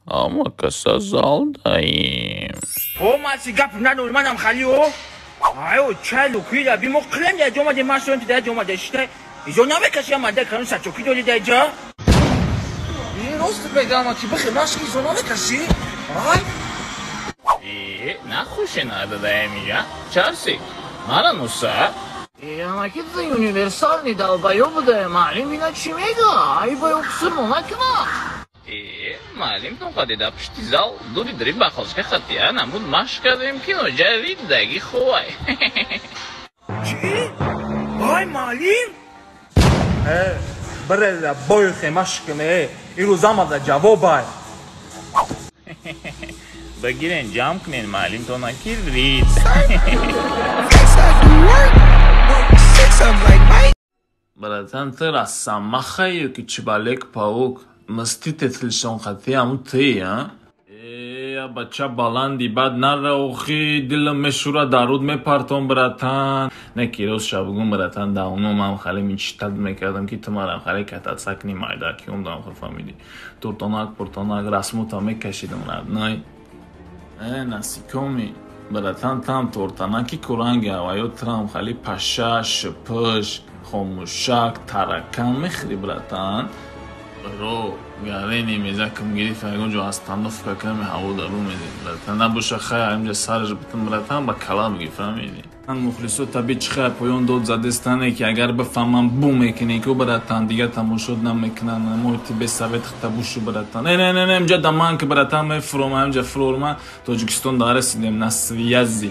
Ҳама каса зал даем. О, маси гап надори, манам хали о. Ай, чай лукила би мо қилем да ҷома де машон ти да ҷома де шита. Изо намекаши ама да кану сачоки доли да ҷа. И рост мегам, ки бихе машки изо намекаши. Ай. Э, нахуше нададаем иҷа. Чарсик. Мара нуса. Э, амаки ты универсальный долбоёб да, маълим ина чӣ мега? Ай ба ёксирмо накна. Э, маълим тоқади да пишти зал дури дри бахалшка хатия намуд машқ кардем кино ҷарид даги хувай. Чӣ? Ай, маълим? Э, биреза бойхе машкиме, ирӯз амада ҷавобай. Багирен ҷамъ кунен маълимтона ки рид. Братан, ты росомаха ё ки Человек-паук? Мститель хати аму ты, а? Э, бача баланди бад нара охи, дилам мешура даруд мепартом, братан. Не ки рост шабгум, братан, давно ман хали мечтать мекардам, ки ту марам хали кататься кни майда, ки умдам хо фамили. Туртонак, пуртонак, расмута мекашидам, родной. Э, насикоми. Братан, там тортанаки куранги аваё трам хали паша, шипиш, хомӯшак, таракан мехӯри, братан. Ро, гарени мезакам гирифт, ягон ҷо остановка ками ҳаво дару медед, братан. Набоша хай, ҳамҷа сараш битам, братан, ба кала бигир, фаҳмидӣ? Мухлисо таби чӣ хай поён дод задестане, ки агар бифаҳмам бу мекунӣ ку, братан, дигар тамошот намекунанд. Мо ти бесавет хта бушу, братан. Не, не, не, не, имҷа даман ки, братан, мефуром, ҳамҷа фурорма. Тоҷикистон дарасидем на связи.